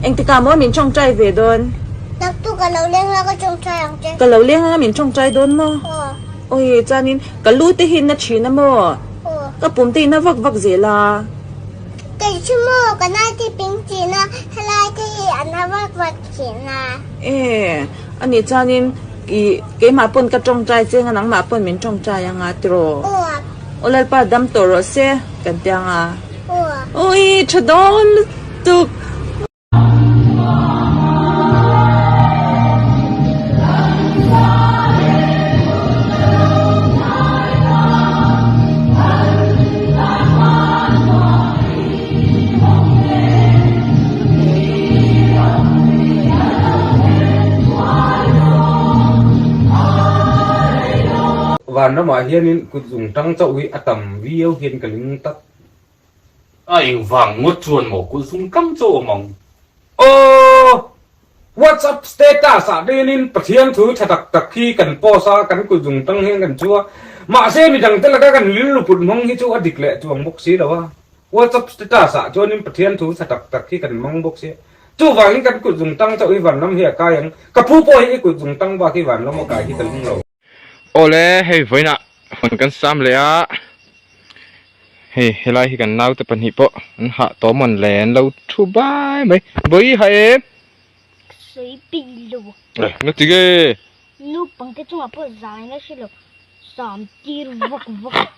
Engtikah maw min tawngtai ve dawn? Naktuk ka lo leng a ka tawngtai ang che. Ka lo leng anga min tawngtai dawn maw? Aw. Awi chuanin ka lu te hi na thin a maw? Aw. Ka pum te hi na vak vak zel a. Kei chu maw ka nai te ping thin a, helai te hi a na vak vak thin a. E, anih chuanin i keimah pawn ka tawngtai cheng a nangmah pawn min tawngtai anga tiraw? Aw. Aw Lalpa dam tawh rawh se kan ti anga. Aw. Awi tha dawn lutuk. Vanramah hianin kut zung tang chauh hi a tam viau hian ka ling tak. A engvang ngawt chuan maw kut zung tang chauh awm ang? Aw! WhatsApp status ah velin Pathian thu tha tak tak hi kan post a, kan kut zung tang hian kan chu a. Mahse midang te laka kan rilru put hmang hi chu a dik leh chuang bawk si lo a. WhatsApp status ah chuanin Pathian thu tha tak tak hi kan hmang bawk si a. Chuvangin kan kut zung tang chauh hi vanram hi a kai ang. Ka pu pawh hi i kut zung tang bak hi vanram a kai hi ka lung lo. Awle hei vawiinah huan kan sam leh a, hei helai hi kan naute pahnih pawh an hah tawh mawn le an lo thu bai mai bawi ha em sawi pih lo eh na ti nge naupang te chungah pawh zai na hre lo sam tir vak vak.